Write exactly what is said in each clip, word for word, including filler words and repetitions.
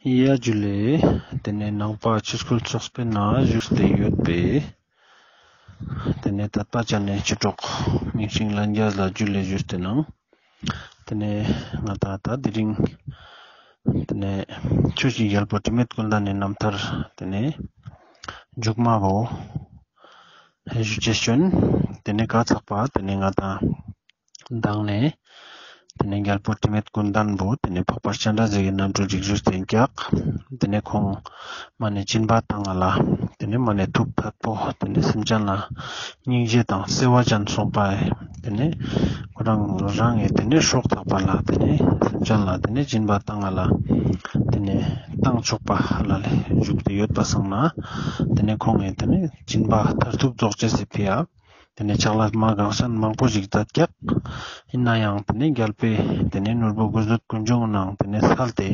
ཡ་ཇུ་ལེ། ཏེ་ནེ་ནང་པ་ཆོས་སྐུལ་ཚོགས་པའི་ནང་བཞུགས་ཏེ་ཡོད་པའི་ཏེ་ནེ་དད་པ་ཅན་ནི་ཆོས་གྲོགས་མིང་སྲིང་ལྷན་རྒྱས་ལ་ཇུ་ལེ་ཞུས་ཏེ་ནང་། ཏེ་ནེ་ང་ཏང་ད་དེ་རིང་ཏེ་ནེ་ཆོས་ཀྱི་རྒྱལ་པོ་དྲི་མེད་ཀུན་ལྡན་ནི་རྣམ་ཐར་ཏེ་ནེ་མཇུག་མ་བོ་ཞུ་ཅེས་ཅོན། ཏེ་ནེ་ཀ་ཚག་པ་ཏེ་ནེ་ང་ཏང་མདང་ནེ་ཏེ་ནེ་རྒྱལ་པོ་དྲི་མེད་ཀུན་ལྡན་བོ་ཏེ་ནེ་འཕགས་པ་སྤྱན་རས་གཟིགས་ཀྱི་རྣམ་སྤྲུལ་རིགས་རུས་ཏེ་ཀྱག། ཏེ་ནེ་ཁོང་མ་ནེ་སྦྱིན་པ་བཏང་ང་ལ་ཏེ་ནེ་མ་ནེ་ཐུགས་ཐད་པོ་ཏེ་ནེ་སེམས་ཅན་ལ་སྙིང་རྗེ་དང་བརྩེ་བ་ཅན་སོང་པ་ཏེ་ནེ་ཁོ་རང་རང་ངི་ཏེ་ནེ་སྲོག་ཐག་པ་ལ་ཏེ་ནེ་སེམས་ཅན་ལ་ཏེ་ནེ་སྦྱིན་པ་བཏང་ང་ལ་ཏེ་ནེ་བཏང་ཆོག་པ་ལ་ལེ་བཞུགས་ཏེ་ཡོད་པ་སང་ན་ཏེ་ནེ་ཁོང་ངི་ཏེ་ནེ་སྦྱིན་པ་མཐར་ཐུག་རྫོགས་ཅེས་སི་ཕི་ཡ། ཏེ་ནེ་ཕྱག་ལས་མ་གང་ཤན་མང་པོ་ཞིག་མཛད་ཀྱག། ཡིན་ན་ཡང་ཏེ་ནེ་རྒྱལ་པོའི་ཏེ་ནེ་ནོར་བུ་དགུ་བརྒྱུད་ཀུན་འབྱུང་ནང་ཏེ་ནེ་སལ་ཏེ་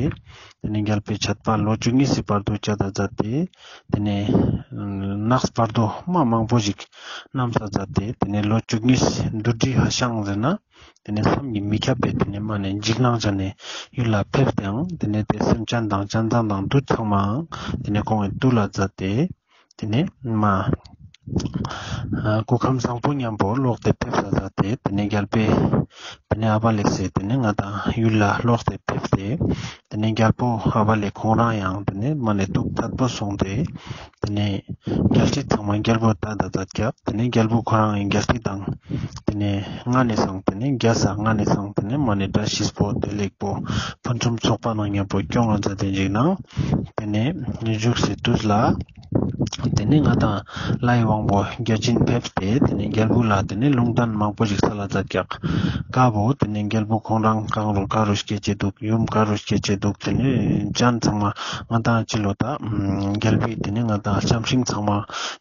ཏེ་ནེ་རྒྱལ་པོའི་ཆད་པ་ལོ་བཅུ་གཉིས་སི་བར་དུ་བཅད་ད་མཛད་དེ་ཏེ་ནེ་ནགས་བར་དོ་མ་མང་པོ་ཞིག་གནམ་ས་མཛད་དེ་ཏེ་ནེ་ལོ་བཅུ་གཉིས་བདུད་རི་ཧ་ཤང་ཟེར་ན་ཏེ་ནེ་བསམ་གྱིས་མི་ཁྱབ་པའི་ཏེ་ནེ་མ་ནེ་འཇིགས་སྣང་ཅན་ནི་ཡུལ་ལ་ཕེབས་ཏེའང་ཏེ་ནེ་ཏེ་སེམས་ཅན་དང་ཅན་ཙང་དང་བདུད་ཚང་མའང་ཏེ་ནེ་ཁོང་ངི་ཐུགས་ལ་མཛད་དེ། ཏེ་ནེ་མ་ཨ་སྐུ་ཁམས་བཟང་པོ་མཉམ་པོ་ལོག་སྟེ་ཕེབས་ས་མཛད་དེ་ཏེ་ནེ་རྒྱལ་པོའི་ཏེ་ནེ་ཨ་བ་ལེ་སི་ཏེ་ནེ་ང་ཏང་ཡུལ་ལ་ལོག་སྟེ་ཕེབས་ཏེ་ཏེ་ནེ་རྒྱལ་པོ་ཨ་བ་ལེ་ཁོང་རང་ཡང་ཏེ་ནེ་མ་ནེ་ཐུགས་ཐད་པོ་སོང་སྟེ་ཏེ་ནེ་རྒྱལ་སྲིད་ཚང་མ་རྒྱལ་པོ་ད་ད་ད་ཀྱག། ཏེ་ནེ་རྒྱལ་པོ་ཁོ་རང་ཡང་རྒྱལ་སྲིད་དང་ཏེ་ནེ་ང་ནེ་སང་ཏེ་ནེ་རྒྱལ་ས་ང་ནེ་སང་ཏེ་ནེ་མ་ནེ་བཀྲ་ཤིས་པོ་བདེ་ལེགས་པོ་ཕུན་སུམ་ཚོགས་པ་ནང་མཉམ་པོ་སྐྱོང་ང་མཛད་དེ་འཇིགས་སྣང་ཏེ་ནེ་བཞུགས་སི་དུས་ལ། ཏེ་ནེ་ང་ཏང་ལྷའི་དབང་པོ་བརྒྱ་བྱིན་ཕེབས་ཏེ་ཏེ་ནེ་རྒྱལ་པོ་ལ་ཏེ་ནེ་ལུང་བསྟན་མང་པོ་ཞིག་སལ་ལ་མཛད་ཀྱག། ཀ་བོ་ཏེ་ནེ་རྒྱལ་པོ་ཁོང་རང་གང་རུ་ག་རུ་སྐྱེ་ཅེས་འདུག། ཡུམ་ག་རུ་སྐྱེ་ཅེས་འདུག། ཏེ་ནེ་ཅན་ཚང་མ་ང་ཏང་ཅི་ལོ་ད་རྒྱལ་པོའི་ཏེ་ནེ་ང་ཏང་ལྕམ་སྲིང་ཚང་མ་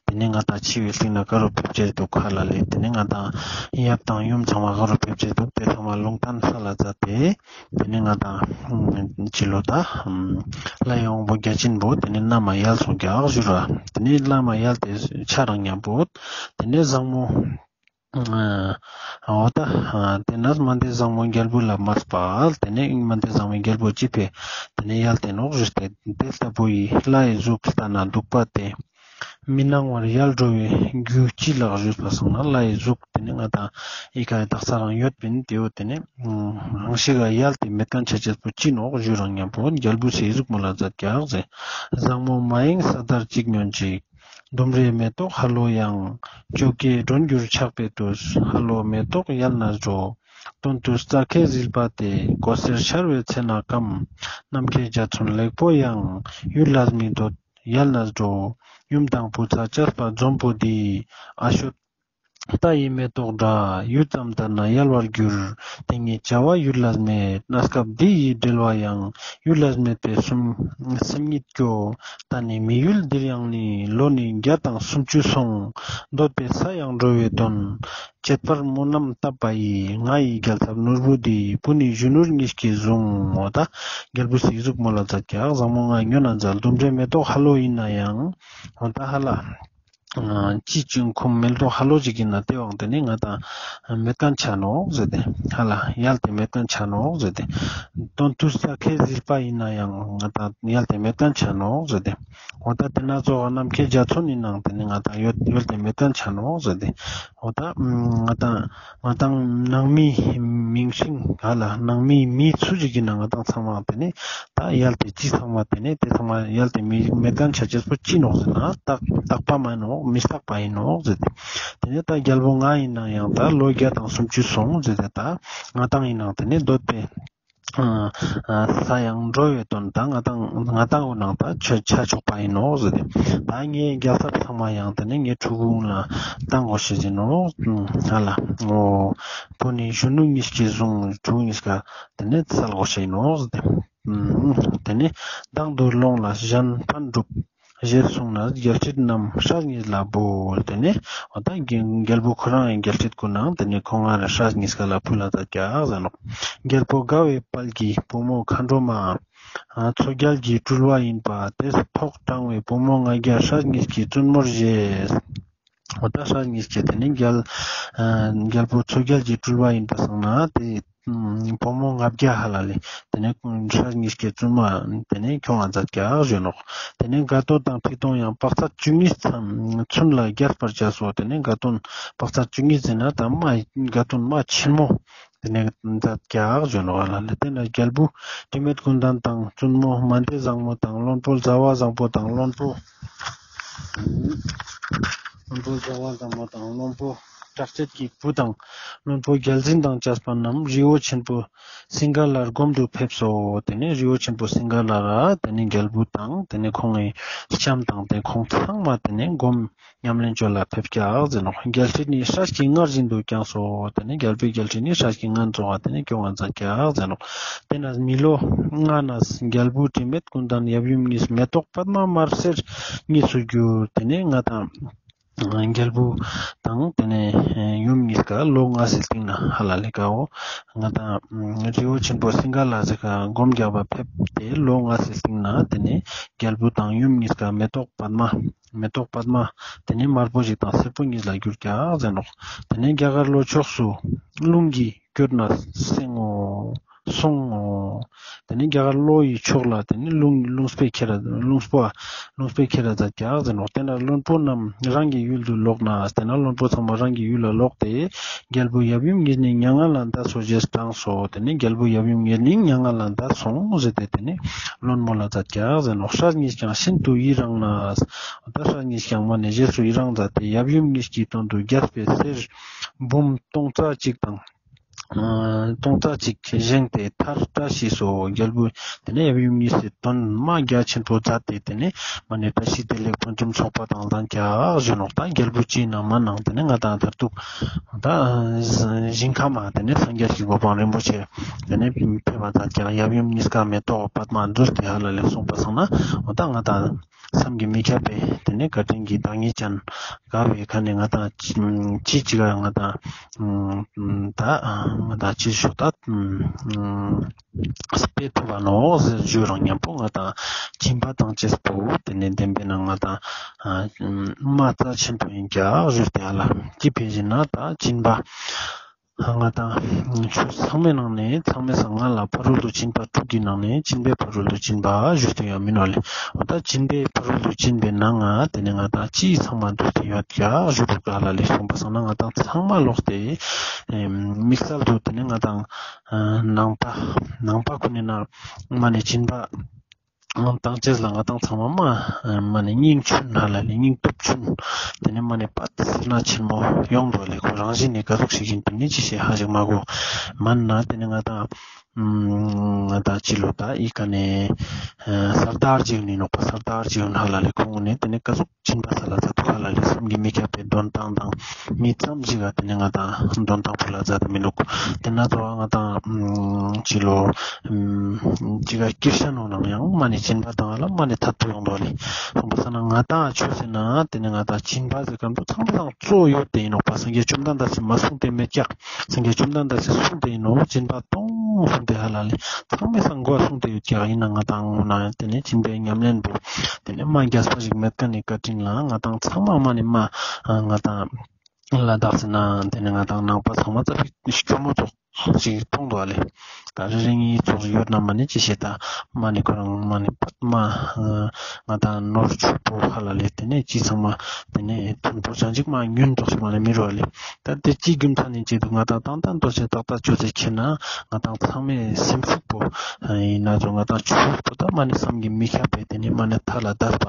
ཏེ་ནེ་ང་ཏང་འཆི་བའི་གླིང་ན་ག་རུ་ཕེབས་ཅེས་འདུག་ཁ་ལ་ལེ། ཏེ་ནེ་ང་ཏང་ཡབ་དང་ཡུམ་ཚང་མ་ག་རུ་ཕེབས་ཅེས་འདུག། ཏེ་ཚང་མ་ལུང་བསྟན་སལ་ལ་མཛད་དེ། ཏེ་ནེ་ང་ཏང་ཅི་ལོ་ད་ལྷའི་དབང་པོ་བརྒྱ་བྱིན་པོ་ཏེ་ནེ་ནམ་མ་ཡལ་སོང་ཀྱག་ཞུ་ར། ཏེ་ནེ་ནམ་མ་ཡལ་ཏེ་ཆ་རང་མཉམ་པོ་ཏེ་ནེ་བཟང་མོ་འོ་ད་ཏེ་ནེ་མན་དེ་བཟང་མོ་རྒྱལ་པོ་ལ་མ་སྤལ། ཏེ་ནེ་མན་དེ་བཟང་མོ་རྒྱལ་པོ་ཅི་ཕི་ཏེ་ནེ་ཡལ་ཏེ་ནོག་ཞུས་ཏེ། དེ་ལྟ་བུ་ཡི་ལྷའི་གཟུགས་ལྟ་ན་སྡུག་པ་སྟེ། མི་སྣང་བར་ཡལ་འགྲོ་བའི་རྒྱུ་ཅི་ལགས་ཞུས་པ་སང་ན་ལྷའི་གཟུགས་ཏེ་ནེ་ང་ཏང་ཨི་ཀ་ཡི་དག་ས་རང་ཡོད་པིན་ཏེ་བོ་ཏེ་ནེ་ཧང་ཤིག་ག་ཡལ་ཏེ་མེད་ཁན་ཆ་ཅེས་པོ་ཅི་ནོག་ཞུ་རང་མཉམ་པོ་རྒྱལ་པོ་སི་གཟུགས་མོལ་ལ་མཛད་ཀྱག་ཟེར། བཟང་མོ་མ་ཡེངས་ས་མཐར་གཅིག་ཉོན་ཅིག། ལྡུམ་རའི་མེ་ཏོག་ཧ་ལོ་ཡང་། ཇོ་ཀའི་སྒྲོན་གྱུར་ཆགས་པའི་དུས། ཧ་ལོ་མེ་ཏོག་ཡལ་ནས་འགྲོ། དོན་དུ་རྩྭ་ཁའི་ཟིལ་པ་སྟེ། གོ་སེར་ཤར་བའི་ཚེ་ན་སྐམ། ནམ་མཁའི་འཇའ་ཚོན་ལེགས་པོ་ཡང་། ཡུལ་ལ་མི་འདོད་ཡལ་ནས་འགྲོ། ཡུམ་དང་བུ་ཚ་བཅས་པ་འཛོམས་པོ་འདི། ཨ་ཤོད་རྟ་ཡི་མེ་ཏོག་འདྲ། ཡུད་ཙམ་ལྟར་ན་ཡལ་བར་འགྱུར། དེ་ཉིད་བྱ་བ་ཡུལ་ལ་མེད། གནས་སྐབས་འདི་ཡི་འབྲེལ་བ་ཡང་། ཡུལ་ལ་མེད་པའི་སེམས་སེམས་ཉིད་སྐྱོ། ད་ནི་མི་ཡུལ་འདིར་ཡང་ནི། ལོ་ནི་བརྒྱ་དང་སུམ་ཅུ་སོང་། འདོད་པའི་ས་ཡང་འགྲོ་བའི་དོན། བྱེད་པར་སྨོན་ལམ་བཏབ་པ་ཡིས། ང་ཡི་རྒྱལ་ཚབ་ནོར་བུ་འདི། བུ་ནི་གཞོན་ནུར་ཉིད་ཀྱིས་བཟུང་། འོ་ད་རྒྱལ་པོ་སི་གཟུགས་མོལ་ལ་མཛད་ཀྱག། བཟང་མོ་ང་ཉོན་ན་མཛད། ལྡུམ་རའི་མེ་ཏོག་ཧ་ལོ་ཡིན་ན་ཡང་། འོ་ད་ཧ་ལ། ཅི་ཅིང་ཁུམ་མེ་ཏོག་ཧ་ལོ་ཅིག་ཡིན་ན་ཏེ་བོ་ཏེ་ནེ་ང་ཏང་མེད་ཁན་ཆ་ནོག་ཟེར་ཏེ། ཧ་ལ་ཡལ་ཏེ་མེད་ཁན་ཆ་ནོག་ཟེར་ཏེ། དོན་དུ་རྩྭ་ཁའི་ཟིལ་པ་ཡིན་ན་ཡང་ང་ཏང་ཡལ་ཏེ་མེད་ཁན་ཆ་ནོག་ཟེར་ཏེ། འོ་ད་ཏེ་ན་ཙོགས་ནམ་མཁའི་འཇའ་ཚོན་ཡིན་ནའང་ཏེ་ནེ་ང་ཏང་ཡོད་ཡལ་ཏེ་མེད་ཁན་ཆ་ནོག་ཟེར་ཏེ། འོ་ད་ང་ཏང་ང་ཏང་ནང་མི་མིང་སྲིང་ཧ་ལ་ནང་མི་མི་སུ་ཞིག་ཡིན་ན་ང་ཏང་ཚང་མ་ཏེ་ནེ་ད་ཡལ་ཏེ་ཅི་ཚང་མ་ཏེ་ནེ་ཏེ་ཚང་མ་ཡལ་ཏེ་མི་མེད་ཁན་ཆ་ཅེས་པོ་ཅི་ནོག་ཟེར་ན་རྟག་རྟག་པ་མ་ནོག་མི་རྟག་པ་ཡིན་ནོག་ཟེར་ཏེ། ཏེ་ནེ་ད་རྒྱལ་པོ་ང་ཡིན་ན་ཡང་ད་ལོ་བརྒྱ་དང་སུམ་ཅུ་སོང་ཟེར་ཏེ་ད་ང་ཏང་ཡིན་ན་ཏེ་ནེ་འདོད་པའི་ཨ་ཨ་ས་ཡང་འགྲོ་བའི་དོན་ད་ང་ཏང་ང་ཏང་གི་ནང་ད་ཆ་ཆ་ཆོག་པ་ཡིན་ནོག་ཟེར་ཏེ། ད་ངའི་རྒྱལ་ཚབ་ཚང་མ་ཡང་ཏེ་ནེ་ངའི་ཕྲུ་གུ་ལ་བཏང་དགོས་ཤེས་ཡིན་ནོག་ཧ་ལ། འོ་བུ་ནི་གཞོན་ནུ་ཉིད་ཀྱིས་བཟུང་། ཕྲུ་གུ་ཉིས་ཀ་ཏེ་ནེ་སལ་དགོས་ཤེས་ཡིན་ནོག་ཟེར་ཏེ། ཨུམ། ཏེ་ནེ་མདང་དུ་ལོངས་ལ་གཞན་ཕན་སྒྲུབ། ཞེས་གསུངས་ནས་རྒྱལ་སྲིད་རྣམས་སྲས་གཉིས་ལ་འབུལ། ཏེ་ནེ་འོ་ད་རྒྱལ་རྒྱལ་པོ་ཁོ་རང་ཡང་རྒྱལ་སྲིད་ཀུན་ནང་ཏེ་ནེ་ཁོང་ང་ར་སྲས་གཉིས་ཀ་ལ་ཕུལ་ལ་མཛད་ཀྱག་ཟེར་ནོག། རྒྱལ་པོ་དགའ་བའི་དཔལ་གྱི་བུ་མོ་མཁའ་འགྲོ་མ། ཨ་མཚོ་རྒྱལ་གྱི་སྤྲུལ་བ་ཡིན་པ། དེས་ཐོག་དྲངས་པའི་བུ་མོ་ང་རྒྱལ་སྲས་གཉིས་ཀྱི་བཙུན་མོར་བཞེས། འོ་ད་སྲས་གཉིས་ཀྱི་དེ་ནས་རྒྱལ་ཨ་རྒྱལ་པོ་མཚོ་རྒྱལ་གྱི་སྤྲུལ་པ་ཡིན་པ་སང་ན་དེ་ཨ་བུ་མོ་ལྔ་བརྒྱ་ཧ་ལ་ལེ། དེ་ནས་སྲས་གཉིས་ཀྱི་བཙུན་མ་དེ་ནས་ཁྱོང་ང་མཛད་ཀྱག་ཞུ་ནོག། དེ་ནས་དགའ་སྟོན་དང་ཁྲི་སྟོན་ཡང་དཔག་ཚད་བཅུ་གཉིས་ཚུན་ལ་རྒྱས་པར་བྱས་སོ། དེ་ནས་དགའ་སྟོན་དཔག་ཚད་བཅུ་གཉིས་ཟེར་ན་ད་མ་དགའ་སྟོན་མ་ཆེན་མོ་དེ་ནས་མཛད་ཀྱག་ཞུ་ནོག་ཧ་ལ་ལེ། དེ་ན་རྒྱལ་བུ་དྲི་མེད་ཀུན་ལྡན་དང་བཙུན་མོ་མན་དེ་བཟང་མོ་དང་བློན་པོ་ཟླ་བ་བཟང་པོ་དང་བློན་པོ་བློན་པོ་ཟླ་བ་བཟང་མོ་དང་བློན་པོ་གྲགས་བྱེད་ཀྱི་བུ་དང་བློན་པོ་རྒྱལ་བཟང་དང་བཅས་པ་རྣམས་རི་བོ་ཆེན་པོ་སིང་ག་ལར་སྒོམ་དུ་ཕེབས་སོ། དེ་ནས་རི་བོ་ཆེན་པོ་སིང་ག་ལ་ར་དེ་ནས་རྒྱལ་བུ་དང་དེ་ནས་ཁོང་གི་ལྕམ་དང་དེ་ཁོང་ཚང་མ་དེ་ནས་སྒོམ་ཉམས་ལེན་བཅོ་ལ་ཕེབས་ཀྱག་ཟེར་ནོག། རྒྱལ་སྲིད་ནི་སྲས་ཀྱི་མངལ་བཞིན་དུ་བསྐྱངས་སོ། དེ་ནས་རྒྱལ་པོའི་རྒྱལ་སྲིད་ནི་སྲས་ཀྱི་མངལ་རྫོགས་པ་དེ་ནས་སྐྱོང་བ་མཛད་ཀྱག་ཟེར་ནོག། དེ་ན་མི་ལོ་ལྔ་ན་རྒྱལ་བུ་དྲི་མེད་ཀུན་ལྡན་ཡབ་ཡུམ་གཉིས་མེ་ཏོག་པདྨ་དམར་སེར་གཉིས་སུ་གྱུར། དེ་ནས་ང་དང་རྒྱལ་བུ་དང་དེ་ནས་ཡུམ་གཉིས་ཀ་ལོ་ལྔ་སི་སྟིང་ན་ཧ་ལ་ལེ་ཀའོ། ང་དང་རི་བོ་ཆེན་པོ་སིང་ག་ལ་ཟེར་ཁ་སྒོམ་རྒྱག་པ་ཕེབས་ཏེ་ལོ་ལྔ་སི་སྟིང་ན་དེ་ནས་རྒྱལ་བུ་དང་ཡུམ་གཉིས་ཀ་མེ་ཏོག་པདྨ་མེ་ཏོག་པདྨ་དེ་ནས་དམར་པོ་ཞིག་དང་སེར་པོ་གཉིས་ལ་གྱུར་ཀྱག་ཟེར་ནོག། དེ་ནས་རྒྱ་གར་ལྷོ་ཕྱོགས་སུ་རླུང་གིས་བསྐྱོད་ནས་སེང་ངོ་སོང་ངོ་། དེ་ནས་རྒྱ་གར་ལྷོ་ཡི་ཕྱོགས་ལ་དེ་ནས་རླུང་རླུང་སྤེ་ཁྱེར་རླུང་སྤོ་རླུང་སྤེ་ཁྱེར་མཛད་ཀྱག་ཟེར་ནོག། དེ་ན་བློན་པོ་རྣམས་རང་གི་ཡུལ་དུ་ལོག་ན། དེ་ན་བློན་པོ་ཚང་མ་རང་གི་ཡུལ་ལ་ལོག་སྟེ་རྒྱལ་བུ་ཡབ་ཡུམ་གཉིས་ནི་མྱ་ངན་ལས་འདས་སོ་ཞེས་དྲངས་སོ། དེ་ནས་རྒྱལ་བུ་ཡབ་ཡུམ་གཉིས་ནི་མྱ་ངན་ལས་འདས་སོང་ཟེར་ཏེ་དེ་ནས་བློན་མོ་ལ་མཛད་ཀྱག་ཟེར་ནོག། སྲས་གཉིས་ཀྱང་ཤིན་ཏུ་ཡི་རངས་ནས། ད་སྲས་གཉིས་ཀྱང་མ་ནས་རྗེས་སུ་ཡི་རངས་མཛད་དེ་ཡབ་ཡུམ་གཉིས་ཀྱི་དོན་དུ་རྒྱལ་པོའི་གསེར་འབུམ་སྟོང་རྩ་གཅིག་དང་ཨ་སྟོང་རྩ་གཅིག་བཞེངས་ཏེ་མཐར་བཀྲ་ཤིས་སོ། རྒྱལ་བུ་དེ་ནས་ཡབ་ཡུམ་གཉིས་སི་དོན་མ་རྒྱ་ཆེན་པོ་མཛད་དེ་དེ་ནས་མ་ནས་བཀྲ་ཤིས་བདེ་ལེགས་ཕུན་སུམ་ཚོགས་པ་དང་ལྡན་ཀྱག་ཞུ་ནོག། ད་རྒྱལ་བུ་ཅི་ན་མ་ནང་དེ་ནས་ང་དང་མཐར་ཐུག་ད་ཞིང་ཁམས་དེ་ནས་སངས་རྒྱས་ཀྱི་གོ་འཕང་རིན་པོ་ཆེ་དེ་ནས་ཕེབས་པ་མཛད་ཀྱག། ཡབ་ཡུམ་གཉིས་ཀ་མེ་ཏོག་པདྨ་འདུས་ཏེ་ཧ་ལ་ལེ་གསུངས་པ་སང་ན་འོ་ད་ང་དང་བསམ་གྱིས་མི་ཁྱབ་པའི་དེ་ནས་བཀའ་དྲིན་གྱི་བདག་ཉིད་ཅན་དགའ་བའི་ཁ་ནས་ང་དང་ཅི་ཅི་ཅི་ག་ང་དང་ད་ང་དང་ཅི་ཞུ་ད་དཔེ་ཐོབ་པ་ནོག་ཟེར་ཞུ་རང་མཉམ་པོ་ང་དང་སྦྱིན་པ་དང་བཅས་པོ་དེ་ནས་ལྡན་པའི་ནང་ང་དང་མ་རྩ་ཆེན་པོ་ཡིན་ཀྱག་ཞུ་སྟེ་ཧ་ལ་ཅི་ཕན་ཞེ་ན་ད་སྦྱིན་པ། ང་དང་ཆོས་ཚང་མའི་ནང་ནས་ཚང་མའི་སང་ང་ལ་ཕ་རོལ་ཏུ་ཕྱིན་པ་དྲུག་གི་ནང་ནས་སྦྱིན་པའི་ཕ་རོལ་ཏུ་ཕྱིན་པ་ཞུས་ཏེ་ཡོད་མིན་ནོག་ལེ། འོ་ད་སྦྱིན་པའི་ཕ་རོལ་ཏུ་ཕྱིན་པའི་ནང་ང་དེ་ནས་ང་དང་ཅི་ཚང་མ་འདུས་ཏེ་ཡོད་ཀྱག་ཞུ་རུག་ག་ལ་ལེ། གསུངས་པ་སང་ན་ང་དང་ཚང་མ་ལོག་སྟེ་དམིགས་བསལ་དུ་དེ་ནས་ང་དང་ནང་པ་ནང་པ་ཀུན་ནི་ནང་མ་ནས་སྦྱིན་པ་དང་བཅས་ལ་ང་དང་ཚང་མ་མ་མ་ནས་སྙིང་ཆུང་ཧ་ལ་ལེ་སྙིང་སྟོབས་ཆུང་། དེ་ནས་མ་ནས་པད་སེར་སྣ་ཆེན་མོ་ཡོང་དོ་ལེ། ཁོ་རང་བཞིན་ནི་ག་ཟུག་ཞིག་ཡིན་པ་ནི་ཅི་ཞིག་ཧ་ཞིག་མ་གོ། མན་ན་དེ་ནས་ང་དང་ང་དང་ཅི་ལོ་ད་ཨི་ཀ་ནས་སར་དར་ཇི་ཡོན་ནི་ནོག་པ། སར་དར་ཇི་ཡོན་ཧ་ལ་ལེ་ཁོང་ནས་དེ་ནས་ག་ཟུག་སྦྱིན་པ་ས་ལ་ཛད་དུག་ཧ་ལ་ལེ། བསམ་གྱིས་མི་ཁྱབ་པའི་དོན་ཏང་དང་མི་ཙམ་ཞིག་ག་དེ་ནས་ང་དང་དོན་ཏང་པོ་ལ་ཛད་དུག་མི་ནུག། དེ་ན་ཚོ་ང་དང་ཅི་ལོ་ཅི་ག་ཀིར་ཤ་ནོ་ནང་ཡང་མ་ནི་སྦྱིན་པ་དང་ལ་མ་ནི་ཐད་པོ་ཡོང་དོ་ལེ། སོང་པ་སང་ན་ང་དང་ཆོས་ཟེར་ན་དེ་ནས་ང་དང་སྦྱིན་པ་ཟེར་ཁན་པོ་ཚང་མའི་སང་གཙོ་ཡོད་དེ་ཡིན་ནོག་པ། སངས་རྒྱས་བཅོམ་ལྡན་འདས་སི་མ་གསུངས་ཏེ་མེད་ཀྱག། སངས་རྒྱས་བཅོམ་ལྡན་འདས་སི་གསུངས་ཏེ་ཡིན་ནོག། སྦྱིན་པ་གཏོང་གསུངས་ཏེ་ཧ་ལ་ལེ་ཚང་མའི་སང་གོ་གསུངས་ཏེ་ཡོད་ཀྱག། ཡིན་ན་ང་དང་ངོ་ན་དེ་ནས་སྦྱིན་པའི་ཉམས་ལེན་པོ་དེ་ནས་མ་རྒྱས་པ་ཞིག་མེད་ཁན་ནི་བཀའ་དྲིན་ལ་ང་དང་ཚང་མ་མ་ནི་མ་ང་དང་ལ་དྭགས་སི་ན་དེ་ནས་ང་དང་ནང་པ་ཚང་མ་ཙ་པིག་སྐྱོ་མོ་ཙོགས་ཞིག་མཐོང་དོ་ཨ་ལེ། ད་རེ་རེ་གཉིས་ཙོགས་ཡོད་ན་མ་ནི་ཅི་ཤེས་ད་མ་ནི་ཁོ་རང་མ་ནི་པད་མ་ང་དང་ནོར་ཕྱུག་པོ་ཧ་ལ་ལེ། དེ་ནས་ཅི་ཚང་མ་དེ་ནས་མཐོན་པོ་ཅང་ཅིག་མ་ཉུན་ཙོགས་ཤིག་མ་ནི་མི་རུ་ཨ་ལེ། ད་དེ་ཅི་རྒྱུ་མཚན་ཡིན་ཅེ་དུག་ང་དང་ཏན་ཏན་ཏོ་ཆེ་ཏག་ཏག་ཅོ་ཆེ་ཁྱེར་ན་ང་དང་ཚང་མའི་སེམས་ཤུགས་པོ་ཡིན་ན་ཙོ་ང་དང་ཆོས་པོ་ད་མ་ནི་བསམ་གྱིས་མི་ཁྱབ་པའི་དེ་ནས་མ་ནི་ཐ་ལ་དད་པ་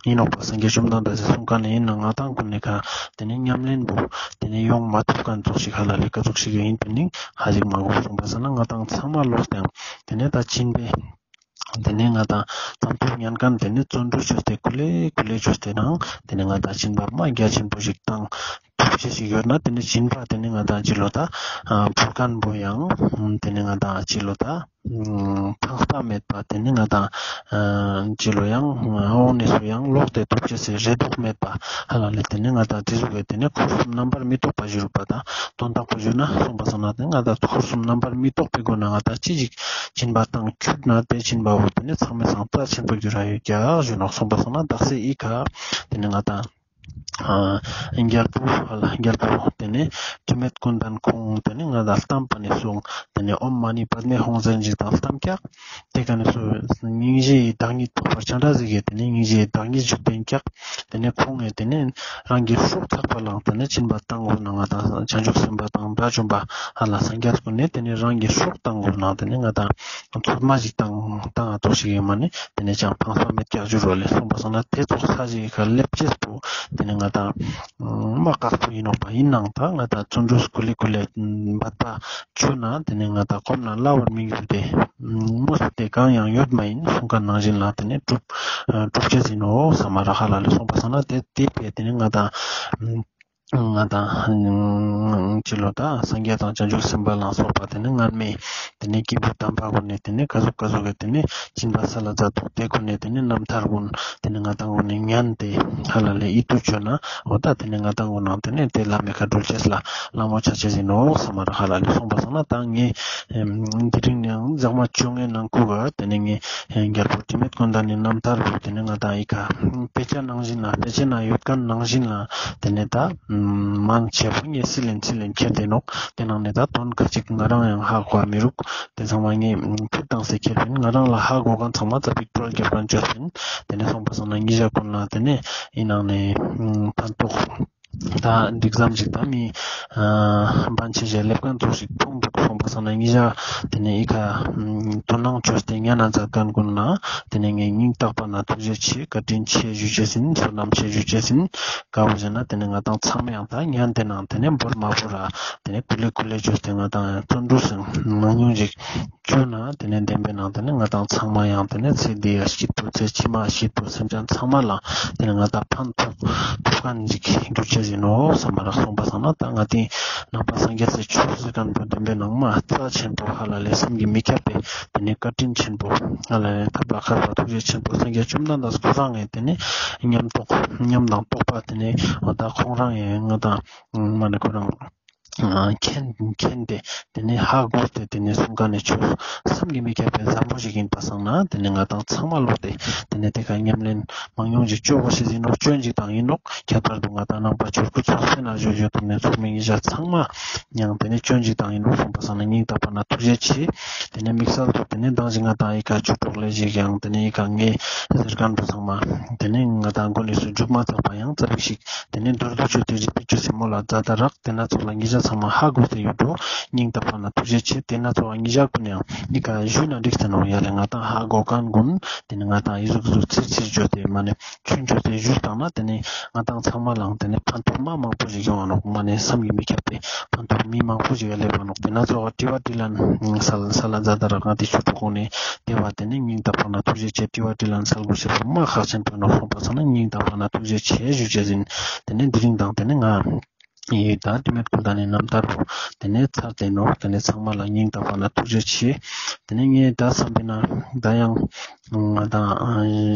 ཡིན་ནོག་པ། སངས་རྒྱས་བཅོམ་ལྡན་འདས་སི་གསུང་ཁན་ནི་ཡིན་ན་ང་དང་ཀུན་ནི་ཁ་དེ་ནས་ཉམས་ལེན་པོ་དེ་ནས་ཡོང་མ་ཐུབ་ཁན་ཙོགས་ཤིག་ཧ་ལ་ལེ་ག་ཙོགས་ཤིག་ཡིན་པ་ནི་ཧ་ཞིག་མ་གོ། སོང་པ་སང་ན་ང་དང་ཚང་མ་ལོག་སྟེ་དེ་ནས་ད་སྦྱིན་པའི་དེ་ནས་ང་དང་དམ་ཚིག་ཉན་ཁན་དེ་ནས་བརྩོན་འགྲུས་ཅོས་ཏེ་ཀུ་ལེ་ཀུ་ལེ་ཅོས་ཏེ་ནང་དེ་ནས་ང་དང་སྦྱིན་པ་མ་རྒྱ་ཆེན་པོ་ཞིག་དང་ཐུགས་རྗེ་ཞིག་ཡོད་ན་དེ་ནས་སྦྱིན་པ་དེ་ནས་ང་དང་ཅི་ལོ་ད་ཕུལ་ཁན་པོ་ཡང་དེ་ནས་ང་དང་ཅི་ལོ་ད་ཕངས་པ་མེད་པ་དེ་ནས་ང་དང་ཅི་ལོ་ཡང་འོང་ནས་སུ་ཡང་ལོག་སྟེ་ཐུགས་རྗེ་སི་རེ་དོགས་མེད་པ་ཧ་ལ་ལེ། དེ་ནས་ང་དང་དེ་ཟུག་གི་དེ་ནས་འཁོར་གསུམ་རྣམ་པར་མི་རྟོག་པ་ཞུ་རུག་པ་དང་དོན་དག་པོ་ཞུ་ན་སོང་པ་སང་ན་དེ་ང་དང་འཁོར་གསུམ་རྣམ་པར་མི་རྟོག་པའི་སྒོ་ན་ང་དང་ཅི་ཞིག་སྦྱིན་པ་དང་ཁྱུར་ན་དེ་སྦྱིན་པ་བོ་དེ་ནས་ཚང་མའི་སང་རྩ་ཆེན་པོ་འགྱུར་ར་ཡོད་ཀྱག་ཞུ་ནོག། སོང་པ་སང་ན་དག་ས་ཨི་ཁ་དེ་ནས་ང་དང་ ཨ་རྒྱལ་པོ་ཧ་ལ་རྒྱལ་པོ་དེ་ནེ་དྲི་མེད་ཀུན་ལྡན་ཁོང་དེ་ནེ་ང་དང་ལྟམས་པ་ནེ་སོང་། དེ་ནེ་ཨོཾ་མ་ཎི་པདྨེ་ཧཱུྃ་ཟེར་ཞིག་དང་ལྟམས་ཀྱག། དེ་ཀ་ནེ་སོ་སྙིང་རྗེའི་བདག་ཉིད་འཕགས་པ་སྤྱན་རས་གཟིགས་ཀྱི་དེ་ནེ་སྙིང་རྗེའི་བདག་ཉིད་ཞུགས་ཏེ་ཀྱག། དེ་ནེ་ཁོང་ངི་དེ་ནེ་རང་གི་སྲོག་ཐག་པ་ལའང་དེ་ནེ་སྦྱིན་པ་བཏང་དགོས་ན་ང་དང་བྱང་ཆུབ་སེམས་དཔའ་དང་དགྲ་བཅོམ་པ་ཧ་ལ་སངས་རྒྱས་ཀུན་ནེ་དེ་ནེ་རང་གི་སྲོག་བཏང་དགོས་ན་དེ་ནེ་ང་དང་ཚོད་མ་ཞིག་བཏང་བཏང་ང་ཐོག་ཞིག་ཡོད་མ་ནེ་དེ་ནེ་ཅང་ཕངས་པ་མེད་ཀྱག་ཞུ་རོ་ལེ། སོང་པ་སང་ན་དེ་ཙོགས་ས་ཞིག་ག་སླེབས་ཅེས་པོ་དེ་ནེ་ང་དང་མ་དཀགས་པོ་ཡིན་ནོག་པ། ཡིན་ནའང་ད་ང་དང་བརྩོན་འགྲུས་ཀུ་ལེ་ཀུ་ལེ་འབད་པ་བཅོ་ན་དེ་ནེ་ང་དང་གོམས་ན་སླ་བར་མི་འགྱུར་ཏེ་མོས་ཏེ་གང་ཡང་ཡོད་མ་ཡིན་གསུངས་ཁན་ནང་བཞིན་ལ་དེ་ནེ་གྲུབ་གྲུབ་ཅེས་ཡིན་ནོག་སམ་མ་རག་ཧ་ལ་ལེ། སོང་པ་སང་ན་དེ་དེ་བས་དེ་ནེ་ང་དང་ང་དང་ཅི་ལོ་ད་སངས་རྒྱས་དང་བྱང་ཆུབ་སེམས་དཔའ་ལ་སོགས་པ་དེ་ནེ་སྔན་མའི་དེ་ནེ་སྐྱེས་བུ་དམ་པ་ཀུན་ནེ་དེ་ནེ་ག་ཟུག་ག་ཟུག་གི་དེ་ནེ་སྦྱིན་པ་སལ་ལ་མཛད་དུག། དེ་ཀུན་ནེ་དེ་ནེ་རྣམ་ཐར་ཀུན་དེ་ནེ་ང་དང་ཀུན་ནེ་ཉན་ཏེ་ཧ་ལ་ལེ་ཡིད་དུ་བཅོས་ན་འོ་ད་དེ་ནེ་ང་དང་ཀུན་ནེ་དེ་ནེ་དེ་བླ་མའི་ཁ་འགྲུལ་ཅེས་ལ་ལ་མོ་ཆ་ཅེས་ཡིན་ནོག་སམ་མ་རག་ཧ་ལ་ལེ། སོང་པ་སང་ན་ད་ངས་དེ་རིང་ནེ་ཡང་ཟག་མ་བཅོ་ལྔའི་ནང་ཁུག་ག་དེ་ནེ་ངས་རྒྱལ་པོ་དྲི་མེད་ཀུན་ལྡན་ནི་རྣམ་ཐར་པོ་དེ་ནེ་ང་དང་ཨི་ཁ་དཔེ་ཆ་ནང་བཞིན་ལ་དཔེ་ཆ་ན་ཡོད་ཁན་ནང་བཞིན་ལ་དེ་ནེ་ད་མང་ཆེ་བོ་ངས་སིལ་ལེན་སིལ་ལེན་ཁྱེར་ཏེ་ནོག། དེ་ནང་ནེ་ད་དོན་ཁ་ཅིག་ང་རང་ཡང་ཧ་གོ་བ་མི་རུག། དེ་ཚང་མ་ངས་ཕུད་བཏང་སེ་ཁྱེར་པིན། ང་རང་ལ་ཧ་གོ་ཁན་ཚང་མ་ཙ་པིག་ཀྲོལ་རྒྱབ་ཁན་བཅོས་པིན། དེ་ནེ་སོང་པ་སང་ན་ཉེ་ཞ་ཀུན་ལ་དེ་ནེ་ཨི་ནང་ནེ་ཕན་ཐོགས་ད་འགྲིག་ཙམ་ཞིག་ད་མི་ཨ་བན་ཆེ་ཞ་ལེབ་ཁན་ཙོགས་ཤིག་མཐོང་དུག། སོང་པ་སང་ན་ཉེ་ཞ་དེ་ནེ་ཨི་ཁ་དོ་སྣང་བཅོས་ཏེ་ཉན་ན་མཛད་ཁན་ཀུན་ལ་དེ་ནེ་ངས་སྙིང་ཐག་པ་ནེ་ཐུགས་རྗེ་ཆེ་བཀའ་དྲིན་ཆེ་ཞུ་ཅེས་ཡིན། བསོད་ནམས་ཆེ་ཞུ་ཅེས་ཡིན། ག་བོ་ཟེར་ན་དེ་ནེ་ང་དང་ཚང་མ་ཡང་ད་ཉན་ཏེ་ནང་དེ་ནེ་བོར་མ་བོར་ར་དེ་ནེ་ཀུ་ལེ་ཀུ་ལེ་བཅོས་ཏེ་ང་དང་བརྩོན་འགྲུས་སེ་མང་ཉུང་ཞིག་བཅོས་ན་དེ་ནེ་བདེན་པའི་ནང་དེ་ནེ་ང་དང་ཚང་མ་ཡང་དེ་ནེ་ཚེ་འདི་ཡ་སྐྱིད་པོ་ཚེ་ཕྱི་མ་སྐྱིད་པོ་སེམས་ཅན་ཚང་མ་ལ་དེ་ནེ་ང་དང་ཕན་ཐོགས་ཐོགས་ཁན་ཞིག་འགྱུར་ཅེས་ཡིན་ནོག་སམ་མ་རག། སོང་པ་སང་ན་ད་ང་དེ་ནང་པ་སངས་རྒྱས་སི་ཆོས་ཟེར་ཁན་པོ་བདེན་པའི་ནང་མ་རྩ་ཆེན་པོ་ཧ་ལ་ལེ་བསམ་གྱིས་མི་ཁྱབ་པའི་དེ་ནེ་བཀའ་དྲིན་ཆེན་པོ་ཧ་ལ་ལེ་ཐབས་ལ་མཁས་པ་ཐུགས་རྗེ་ཆེན་པོ་སངས་རྒྱས་བཅོམ་ལྡན་འདས་ཁོ་རང་ངི་དེ་ནེ་ཉམས་རྟོགས་ཉམས་དང་རྟོགས་པ་དེ་ནེ་འོ་ད་ཁོང་རང་ཡང་ང་དང་མ་ནེ་ཁོ་རང་མཁྱེན་མཁྱེན་ཏེ་དེ་ནེ་ཧ་གོ་སྟེ་དེ་ནེ་གསུང་ཁན་ནི་ཆོས་བསམ་གྱིས་མི་ཁྱབ་པའི་བཟང་པོ་ཞིག་ཡིན་པ་སང་ན་དེ་ནེ་ང་དང་ཚང་མ་ལོག་སྟེ་དེ་ནེ་དེ་ཀ་ཉམས་ལེན་མང་ཉུང་ཞིག་བཅོ་དགོས་ཤེས་ཡིན་ནོག། བཅོ་ཡིན་ཞིག་དང་ཡིན་ནོག། ཁྱད་པར་དུ་ང་དང་ནང་པ་ཆོས་སྐུ་ཚོགས་པའི་ནང་བཞུགས་བཞུགས་དུ་མེད་ཚོགས་མི་ཉེ་ཞ་ཚང་མ་ཡང་དེ་ནེ་བཅོ་ཡིན་ཞིག་དང་ཡིན་ནོག། སོང་པ་སང་ན་སྙིང་ཐག་པ་ནེ་ཐུགས་རྗེ་ཆེ། དེ་ནེ་དམིགས་བསལ་དུ་དེ་ནེ་མདང་ཞིག་ང་དང་ཨི་ཀ་ཆོས་གྲོགས་ལེ་ཞིག་ཡང་དེ་ནེ་ཨི་ཀ་ངས་ཟེར་ཁན་པོ་ཚང་མ་དེ་ནེ་ང་དང་མགོ་ནེ་སུ་མཇུག་མ་ཚག་པ་ཡང་ཙ་པིག་ཞིག་དེ་ནེ་མདོར་བསྡུས་བཅོས་ཏེ་རིག་པའི་ཆོས་སི་མོལ་ལ་མཛད་ད་རག། དེ་ན་ཚོགས་ལ་ཉེ་ཞ་ཚང་མ་ཧ་གོ་སྟེ་ཡོད་འགྲོ། སྙིང་ཐག་པ་ནེ་ཐུགས་རྗེ་ཆེ། དེ་ན་ཚོགས་ལ་ཉེ་ཞ་ཀུན་ཡང་ཨི་ཀ་ཞུས་ན་འགྲིག་སྟེ་ནོག། ཡ་ལེ་ང་དང་ཧ་གོ་ཁན་ཀུན་དེ་ནེ་ང་དང་ཨི་ཟུག་ཟུག་ཚིར་ཚིར་བཅོས་ཏེ་མ་ནེ་ཆུན་བཅོས་ཏེ་ཞུས་བཏང་ན་དེ་ནེ་ང་དང་ཚང་མ་ལའང་དེ་ནེ་ཕན་ཐོགས་མ་མང་པོ་ཞིག་ཡོང་བ་ནོག། མ་ནེ་བསམ་གྱིས་མི་ཁྱབ་པའི་ཕན་ཐོགས་མི་མང་པོ་ཞིག་ལེབ་བ་ནོག། དེ་ན་ཚོགས་དྲི་བ་དྲིས་ལན་སལ་སལ་ལ་མཛད་ད་རག། ང་དེ་ཆོས་གྲོགས་ཀུན་ནེ་དེ་བ་དེ་ནེ་སྙིང་ཐག་པ་ནེ་ཐུགས་རྗེ་ཆེ། དྲི་བ་དྲིས་ལན་སལ་དགོས་ཤེས་པོ་མ་ཁག་ཆེན་པོ་ནོག། སོང་པ་སང་ན་སྙིང་ཐག་པ་ནེ་ཐུགས་རྗེ་ཆེ་ཞུ་ཅེས་ཡིན། དེ་ནེ་དེ་རིང་དང་དེ་ནེ་ང་ཡི་ད་དྲི་མེད་ཀུན་ལྡན་ནི་རྣམ་ཐར་པོ་དེ་ནེ་ཚར་ཏེ་ནོག། དེ་ནེ་ཚང་མ་ལ་སྙིང་ཐག་པ་ནེ་ཐུགས་རྗེ་ཆེ། དེ་ནེ་ངས་ད་བསམ་པས་ན་ད་ཡང་ང་དང་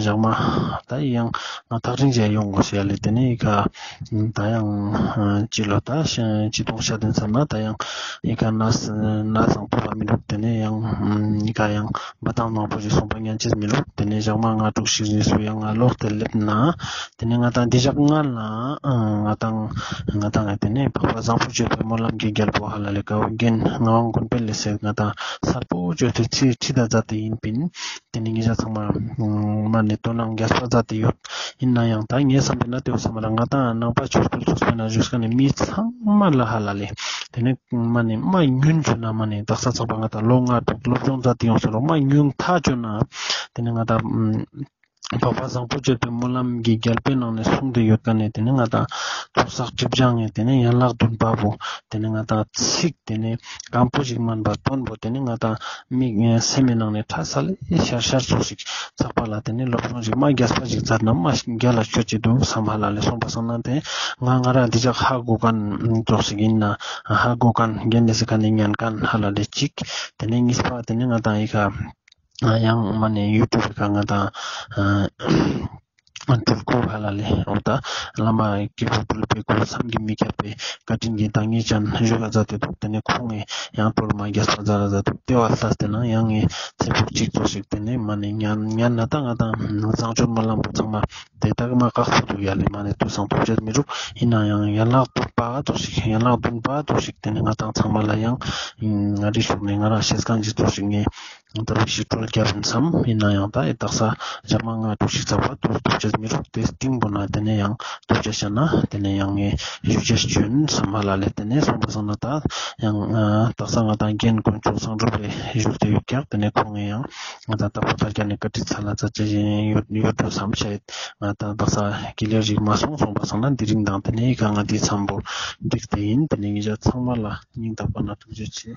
ཞག་མ་ད་ཡང་ང་ཐག་རིང་ཞིག་ཡོང་དགོས་ཤེས་ཡ་ལེ། དེ་ནེ་ཨི་ཀ་ད་ཡང་ཅི་ལོ་ད་ཅི་གཏོང་ཤ་དེ་བསམ་ན་ད་ཡང་ཨི་ཀ་ན་ན་བཟང་པོ་ལ་མི་འདུག། དེ་ནེ་ཡང་ཨི་ཀ་ཡང་འབད་ཐང་མང་པོ་ཞིག་སོང་པ་ཉན་ཅེས་མི་འདུག། དེ་ནེ་ཞག་མ་ལྔ་དྲུག་ཞིག་རྗེས་སུ་ཡང་ང་ལོག་སྟེ་སླེབས་ན་དེ་ནེ་ང་དང་འདི་ཞག་སྔ་ལ་ང་དང་ང་དང་དེ་ནེ་འཕགས་པ་བཟང་པོ་སྤྱོད་པའི་སྨོན་ལམ་གྱི་རྒྱལ་པོ་ཧ་ལ་ལེ་ཀ་བོ་རྒན་ངག་དབང་ཀུན་དཔལ་ལེ་ཟེར་ང་དང་གསལ་པོ་བཅོས་ཏེ་ཚིག་ཁྲིད་ད་མཛད་དེ་ཡིན་པིན། དེ་ནེ་ཉེ་ཞ་ཚང་མ་མ་ནེ་དོ་སྣང་རྒྱས་པ་མཛད་དེ་ཡོད། ཡིན་ན་ཡང་ད་ངས་བསམ་པས་ན་དེ་བོ་བསམ་པ་ལ་ང་དང་ནང་པ་ཆོས་སྐུ་ཚོགས་པའི་ནང་བཞུགས་ཁན་ནི་མི་ཚང་མ་ལ་ཧ་ལ་ལེ། དེ་ནེ་མ་ནེ་མ་ཉུང་བཅོས་ན་མ་ནེ་དག་ས་ཚག་པ་ང་དང་ལོ་ལྔ་དྲུག་སློབ་སྦྱོང་མཛད་དེ་ཡོང་ས་ལོ་མ་ཉུང་ཐག་བཅོས་ན་དེ་ནེ་ང་དང་འཕགས་པ་བཟང་པོ་སྤྱོད་པའི་སྨོན་ལམ་གྱི་རྒྱལ་པོའི་ནང་ནེ་གསུངས་ཏེ་ཡོད་ཁན་ནི་དེ་ནེ་ང་དང་ཚོགས་བསགས་སྒྲིབ་སྦྱང་ངི་དེ་ནེ་ཡན་ལག་བདུན་པ་བོ་དེ་ནེ་ང་དང་ཚིག་དེ་ནེ་སྐམ་པོ་ཞིག་མན་པ་དོན་པོ་དེ་ནེ་ང་དང་མིག་སེམས་མི་ནང་ནེ་ཁྲ་ས་ལེ་ཤར་ཤར་ཙོགས་ཤིག་ཚག་པ་ལ་དེ་ནེ་སློབ་སྦྱོང་ཞིག་མ་རྒྱས་པ་ཞིག་མཛད་ན་མ་རྒྱལ་ལ་ཆོད་ཅེས་འདུག་བསམ་ཧ་ལ་ལེ། སོང་པ་སང་ན་དེ་ང་ང་རང་འདི་ཅག་ཧ་གོ་ཁན་ཙོགས་ཤིག་ཡིན་ན་ཧ་གོ་ཁན་རྒན་ལེ་ཟེར་ཁན་ནི་ཉན་ཁན་ཧ་ལ་ལེ་གཅིག། དེ་ནེ་གཉིས་པ་དེ་ནེ་ང་དང་ཨི་ཀ་ཡང་མ་ནེ་ཡུ་ཊུབ་ཀ་ང་དང་ སྤྲུལ་སྐུ་ཧ་ལ་ལེ་འོ་ད་བླ་མ་སྐྱེས་བུ་སྤྲུལ་པའི་སྐུ་བསམ་གྱིས་མི་ཁྱབ་པའི་བཀའ་དྲིན་གྱི་བདག་ཉིད་ཅན་བཞུགས་ལ་མཛད་དེ་འདུག། དེ་ནས་ཁོང་ངི་ཡང་སྒྲོལ་མ་རྒྱས་པ་མཛད་ལ་མཛད་འདུག། དེ་བ་ལྟས་ཏེ་ན་ཡང་ངི་ཚེ་ཕོག་གཅིག་ཙོགས་ཤིག་དེ་ནས་མ་ནེ་ཉན་ཉན་ན་ད་ང་དང་བཟང་སྤྱོད་སྨོན་ལམ་པོ་ཚང་མ་དེ་དག་མ་བཀག་ཚོད་འདུག་ཡ་ལེ། མ་ནེ་དུས་སང་ཐོབ་ཅེས་མི་རུག། ཡིན་ན་ཡང་ཡན་ལག་བདུན་པ་ཙོགས་ཤིག་ཡན་ལག་བདུན་པ་ཙོགས་ཤིག་དེ་ནས་ང་དང་ཚང་མ་ལ་ཡང་ང་རི་ཤུགས་ནས་ང་རང་ཤེས་གང་ཅི་ཙོགས་ཤིག་ངས་ད་རུང་ཞིག་སྤྲོད་རྒྱབ་ཡིན་བསམ། ཡིན་ན་ཡང་ད་ཨེ་དག་ས་ཞག་མ་ལྔ་དྲུག་ཞིག་ཚགས་པ་དུས་ཐོབ་ཅེས་མི་རུག། དེ་སྟིང་པོ་ན་དེ་ནས་ཡང་ཐོབ་ཅེས་ཤ་ན་དེ་ནས་ཡང་ངས་ཞུ་ཅེས་བྱོན་བསམ་ཧ་ལ་ལེ། དེ་ནས་སོང་པ་སང་ན་ད་ཡང་ཨ་དག་ས་ང་དང་རྒན་དཀོན་མཆོག་གསང་སྒྲུབ་རེ་བཞུགས་ཏེ་ཡོད་ཀྱག། དེ་ནས་ཁོང་ངས་ཡང་ང་དང་དྭགས་པོ་ལྷ་རྒྱལ་ནས་བཀའ་དྲིན་ཚ་ལ་མཛད་ཅེས་ཡོད་ཡོད་འགྲོ་བསམ་ཤེས། ང་དང་དག་ས་ཀི་ལེར་ཞིག་མ་སོང་། སོང་པ་སང་ན་དེ་རིང་དང་དེ་ནས་ཡི་ག་ང་དེ་འཚམས་པོ་འགྲིག་སྟེ་ཡིན། དེ་ནས་ཉེ་ཞ་ཚང་མ་ལ་སྙིང་ཐག་པ་ནས་ཐུགས་རྗེ་ཆེ།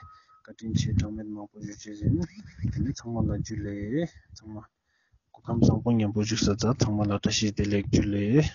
བཀའ་དྲིན་ཆེ་གྲངས་མེད་མང་པོ་ཞུ་ཅེས་ཡིན། དེ་ནས་ཚང་མ་ལ་ཇུ་ལེ། ཚང་མ་སྐུ་ཁམས་བཟང་པོ་ཉམ་པོ་བཞུགས་ས་མཛད། ཚང་མ་ལ་བཀྲ་ཤིས་བདེ་ལེགས། ཇུ་ལེ།